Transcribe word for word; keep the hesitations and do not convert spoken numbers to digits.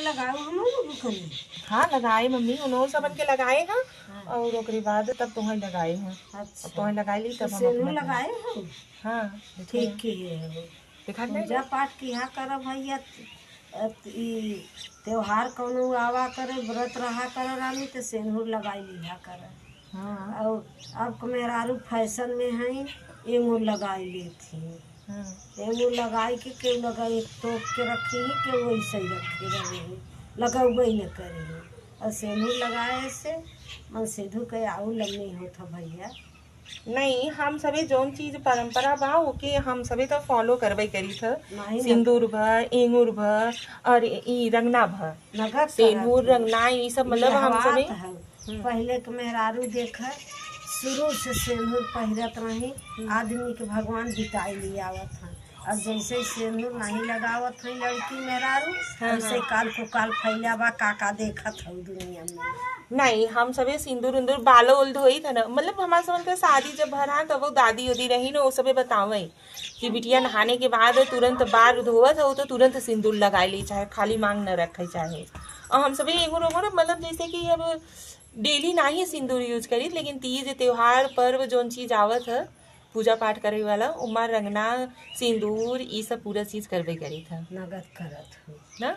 लगाओ, हम लोग करें। हाँ, लगाए मम्मी, उन्हों सबन के लगाए हैं। हाँ। और ओकरे बाद तब तोहई लगाए हैं। अच्छा। अब तोहई लगाए ली, तो तब हम सेनू अपना लगाए हैं? हाँ, देखो। ठीक किहे हो। देखा नहीं? पूजा पाठ किहा कर भैया, अ, ई त्योहार कौनो आवा करे, व्रत रहा कर रानी, तो सेनूर लगाई लिहा कर। हाँ। और अब के मेहरारू फैशन में हैं, एंगो लगाई लेत ही। हाँ। एंगो लगाई के केहू लगा एक तोप के रखी ही, केहू वैसे ही रखे रहे ही, लगौबे न करे ही। और सेनूर लगाए से मन सेधू के आऊ लम्मी होत ह भैया। नहीं, हम सभी जौन चीज परंपरा बा, ओके हम सभी तो follow करबे करी थ। नहीं, न- सिंदूर भ, एंगूर भ, और ई रंगना भ। नगद सेनूर, करत है। रंगना, ई सब मतलब हम बिहवात सभी है। हम्म। पहिले के मेहरारू देख, शुरू से सेनूर पहिरत रही, हम्म। आदमी के भगवान बिताई लियावत हैं। अब जैसे सेनूर नहीं लगावत हैं लड़की मेहरारू, हाँ, वैसे हाँ। काल को काल फैला बा, का का देखत हऊ दुनिया में। नहीं, हम सभी सिंदूर उंदूर बालो उल धोई थे ना, मतलब हमारे समझ के शादी जब भरा तब वो दादी उदी रही ना, वो सभी बतावे कि बिटिया नहाने के बाद तुरंत बार धोवत हो तो तुरंत सिंदूर लगाए ली, चाहे खाली मांग न रखे चाहे। और हम सभी एगो रोगो ना, मतलब जैसे कि अब डेली ना ही सिंदूर यूज करी, लेकिन तीज त्योहार पर्व जौन चीज आवत है पूजा पाठ करे वाला, उमा रंगना, सिंदूर, ई सब पूरा चीज करबे करी था। नगद करत हो। ना?